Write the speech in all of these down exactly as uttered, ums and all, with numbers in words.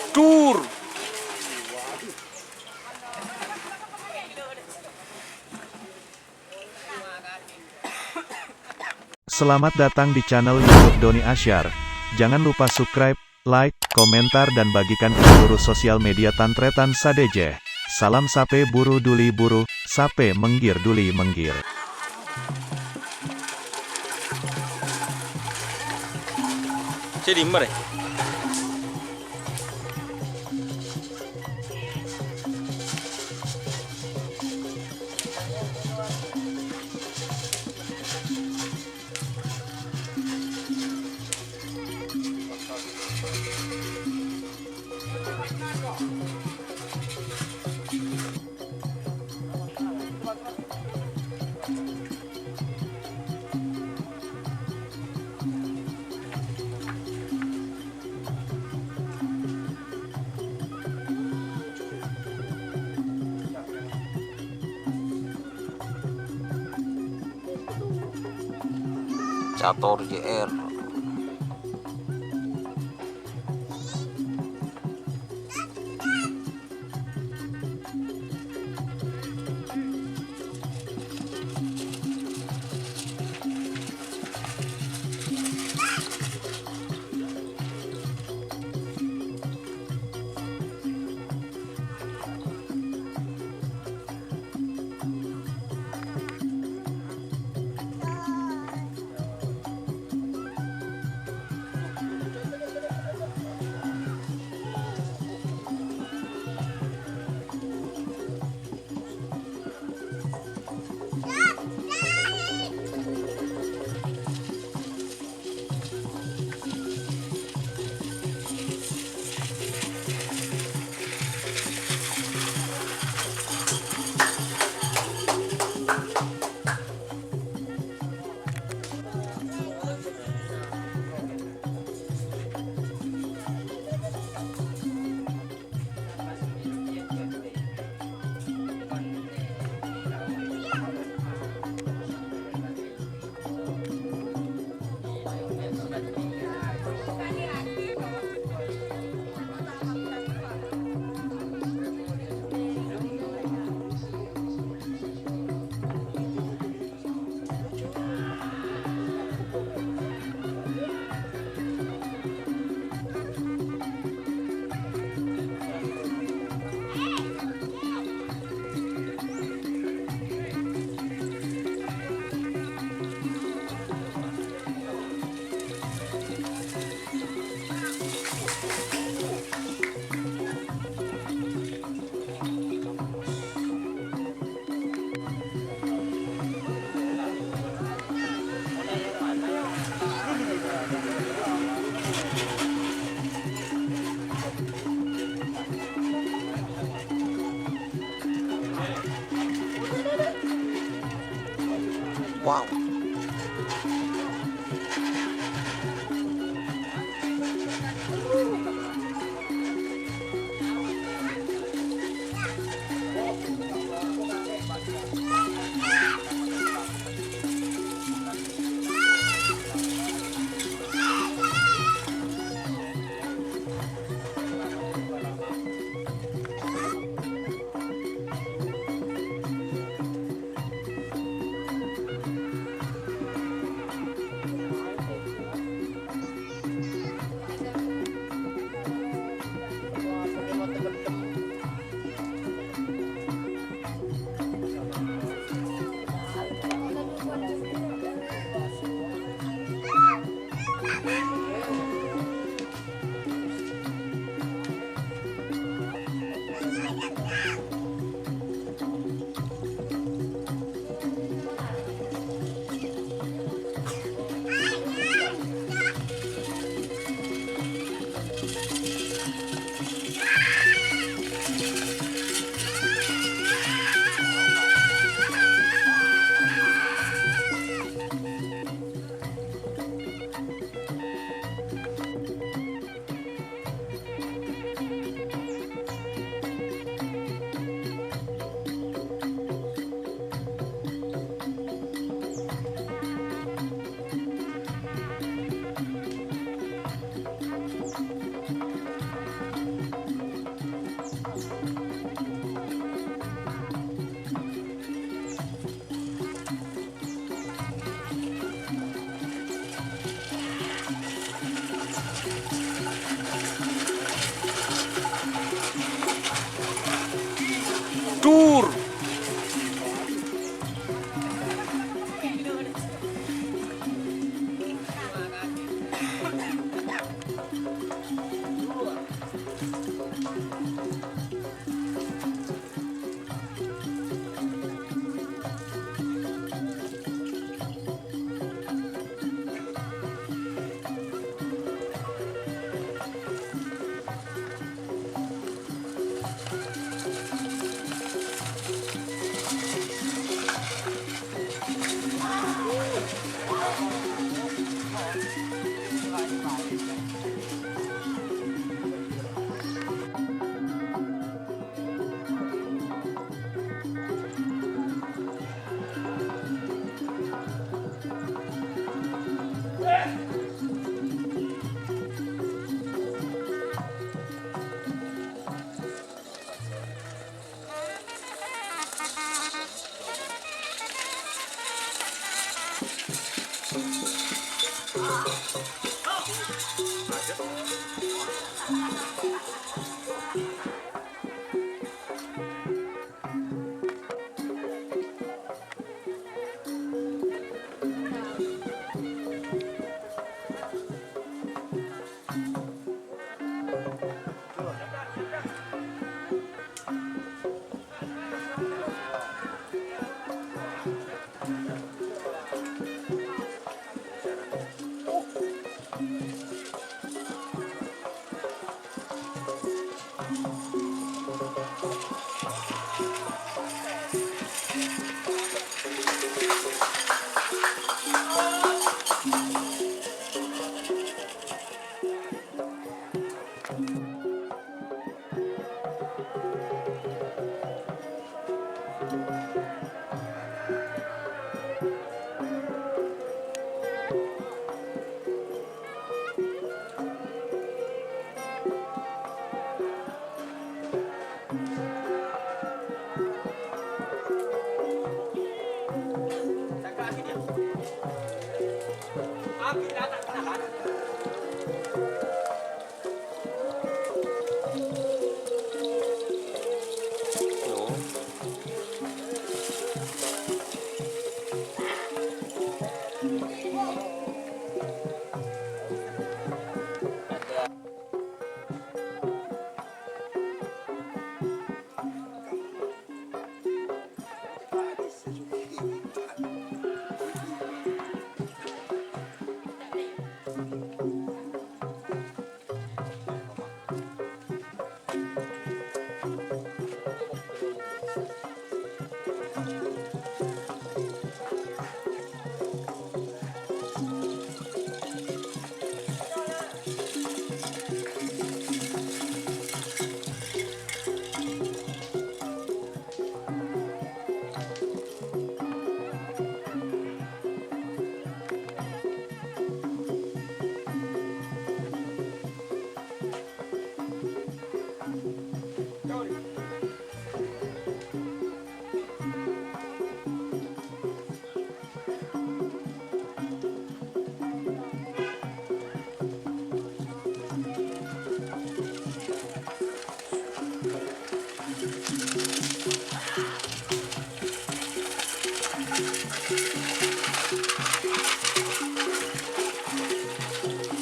Dur. Selamat datang di channel YouTube Doni Asyar. Jangan lupa subscribe, like, komentar, dan bagikan ke seluruh sosial media tan-tarètan sadhâjâ. Salam sapè buru duli buru, sapè mèngghir duli mèngghir. Jadi, mari. Catur J R. Wow. Dur.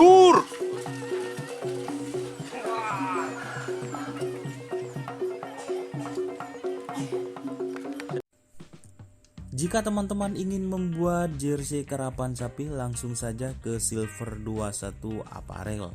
Dur. Jika teman-teman ingin membuat jersey karapan sapi, langsung saja ke Silver dua satu Apparel.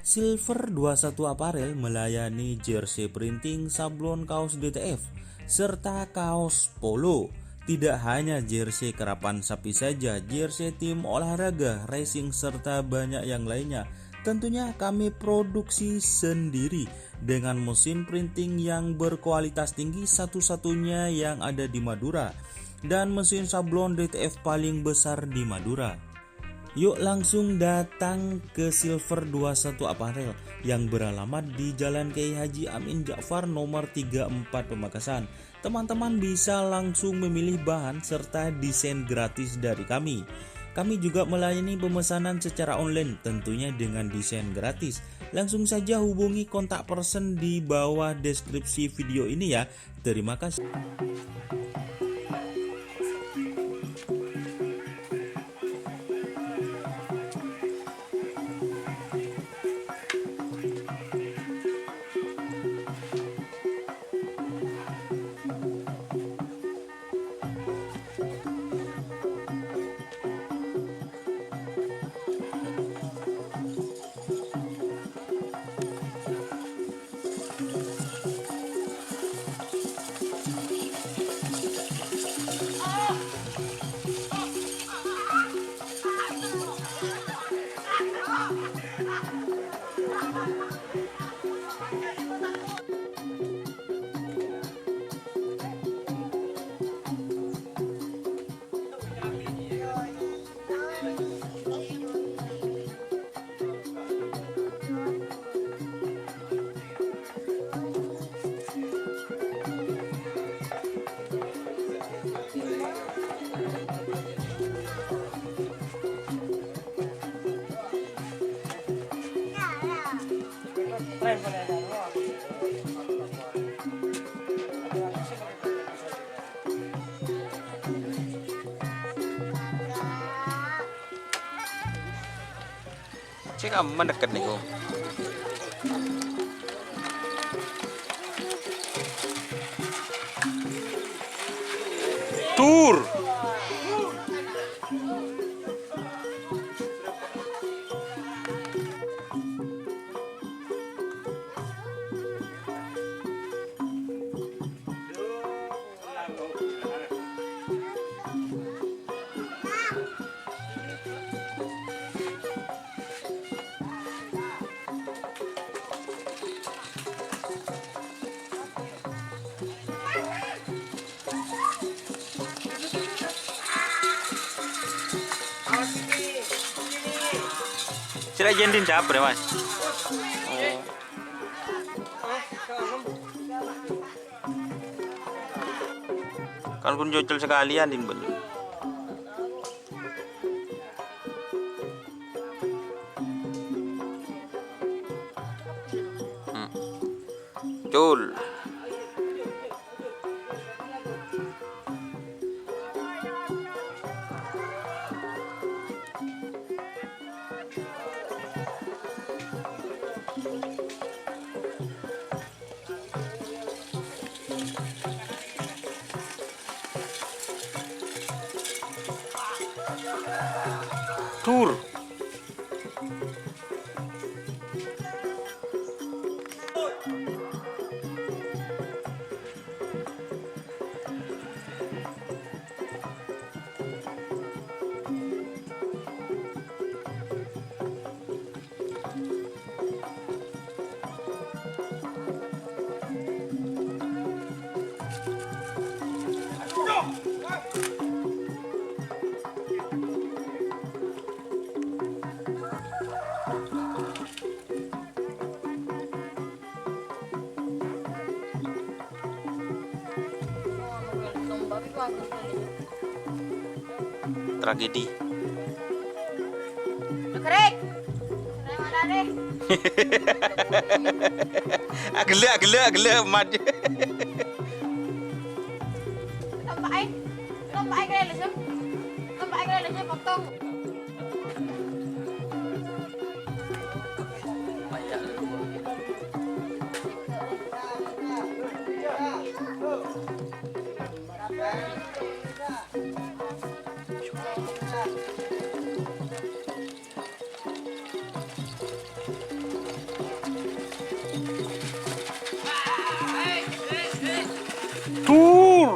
Silver dua satu Apparel melayani jersey printing, sablon kaos D T F, serta kaos polo. Tidak hanya jersey karapan sapi saja, jersey tim olahraga, racing, serta banyak yang lainnya. Tentunya kami produksi sendiri dengan mesin printing yang berkualitas tinggi, satu-satunya yang ada di Madura, dan mesin sablon D T F paling besar di Madura. Yuk langsung datang ke Silver dua satu Apparel yang beralamat di Jalan Kiai Haji Amin Ja'far nomor tiga empat Pamekasan. Teman-teman bisa langsung memilih bahan serta desain gratis dari kami. Kami juga melayani pemesanan secara online, tentunya dengan desain gratis. Langsung saja hubungi kontak person di bawah deskripsi video ini ya. Terima kasih. Cè' kamma deket niku. Tur. Sira jendin siapa deh, Mas? Oh. Kan kun cocol sekalian din, Bun. Hmm. Cul. Tur. Tragedi. Kerik. Agella, agella, agella, mat. Tambah ae. Tambah ae kali, Jung. Tambah ae kali, Jung, potong. Tur.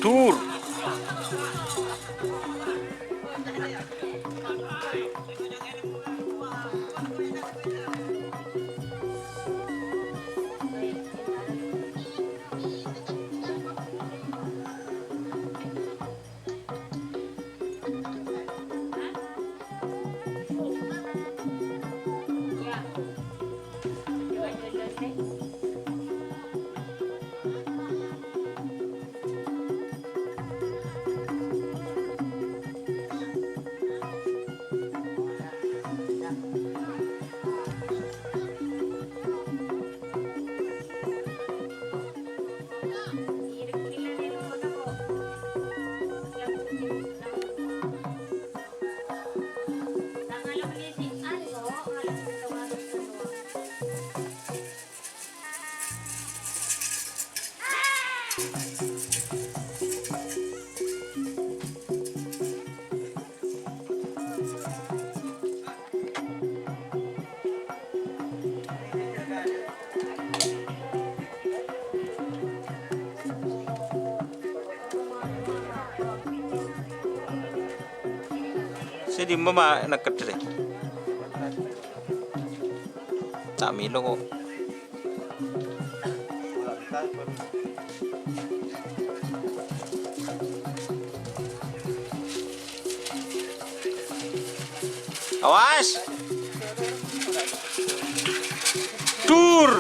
Dur. Sè dimma ma' nèkket rè? Ta' mèlo ko'. Awas! Dur!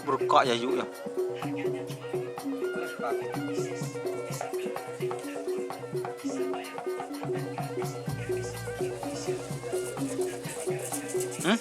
Berka' ya, Yu, ya. Hmm?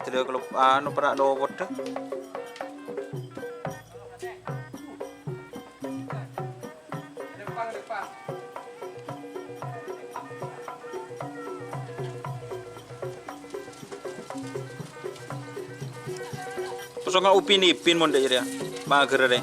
Tadâ' kelop-, anu, pernah dopot dâ. Kosongnga Upin Ipin mon dâ' iyâ rèya. Mager rè.